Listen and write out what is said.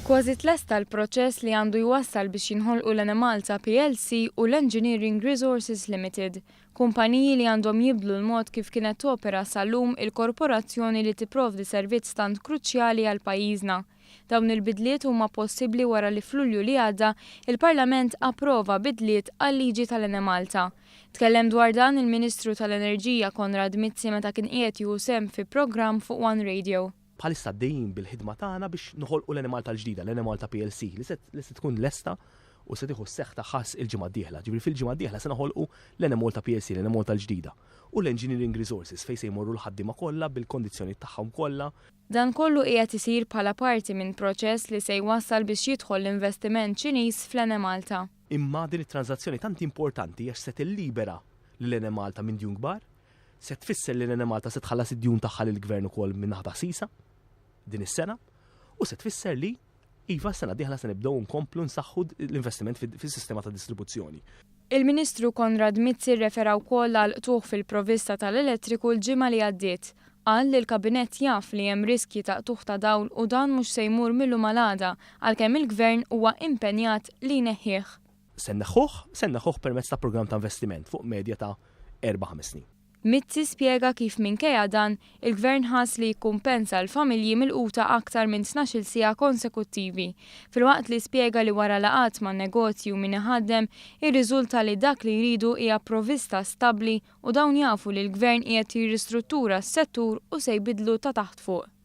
Kważi tlesta l-proċess li għandu jwassal biex jinħolqu l-Enemalta plc u l-Engineering Resources Limited, kumpaniji li għandhom jibdlu l-mod kif kienet topera sal-lum il-korporazzjoni li tipprovdi servizz tant kruċjali għal pajjiżna. Dawn il-bidliet huma possibbli wara li f'Lulju li għadda, il-Parlament approva bidliet għal-liġi tal-Enemalta. Tkellem dwar dan il-Ministru tal-Enerġija Konrad Mizzi meta kien qiegħed jieħu sehem fi programm fuq One Radio. Bħalissa għaddejjin bil-ħidma tagħna biex noħolqu l-Enemalta l-ġdida, l-Enemalta plc, li se li se tkun lesta u se tieħu s-seħħ tagħha il-ġimgħa d-dieħla. Ġifieri fil-ġimgħa d-dieħla se noħolqu l-Enemalta plc, l-Enemalta l-ġdida. U l-Engineering Resources fejn se jmorru l-ħaddiema kollha bil-kondizzjonijiet tagħhom kollha. Dan kollu qiegħed isir bħala parti minn proċess li se jwassal biex jidħol l-investiment Ċiniż fl-Enemalta. Imma din it-tranżazzjoni tant importanti għax se tillibera lil Enemalta minn djun kbar, Se tfisser li l-Enemalta se tħallas id-djun tagħha lill-Gvern ukoll min-naħa ta' Sisa din is-sena u se tfisser li iva s-sena d-dieħla se nibdew nkomplu nsaħħu l-investiment fis-sistema ta' distribuzzjoni. Il-Ministru Konrad Mizzi rrefera wkoll għal qtugħ fil-provvista tal-elettriku l-ġimgħa li għaddiet. Qal li l-Kabinett jaf li hemm riskji ta' qtugħ ta' dawl u dan mhux se jmur mil-lum għal għada għalkemm il-Gvern huwa impenjat li jneħħih. Se nneħħuh? Se nneħħuh permezz ta' programm ta' investiment fuq medja ta' erba' ħames snin. Mizzi spjega kif minkejja dan, il-Gvern ħass li jikkumpensa l-familji milquta aktar minn 12-il siegħa konsekuttivi, filwaqt li spjega li wara laqgħat man-negozji u min iħaddem, irriżulta li dak li jridu hija provvista stabbli u dawn jafu li l-Gvern qiegħed jirristruttura s-settur u se jbiddlu ta' taħt fuq.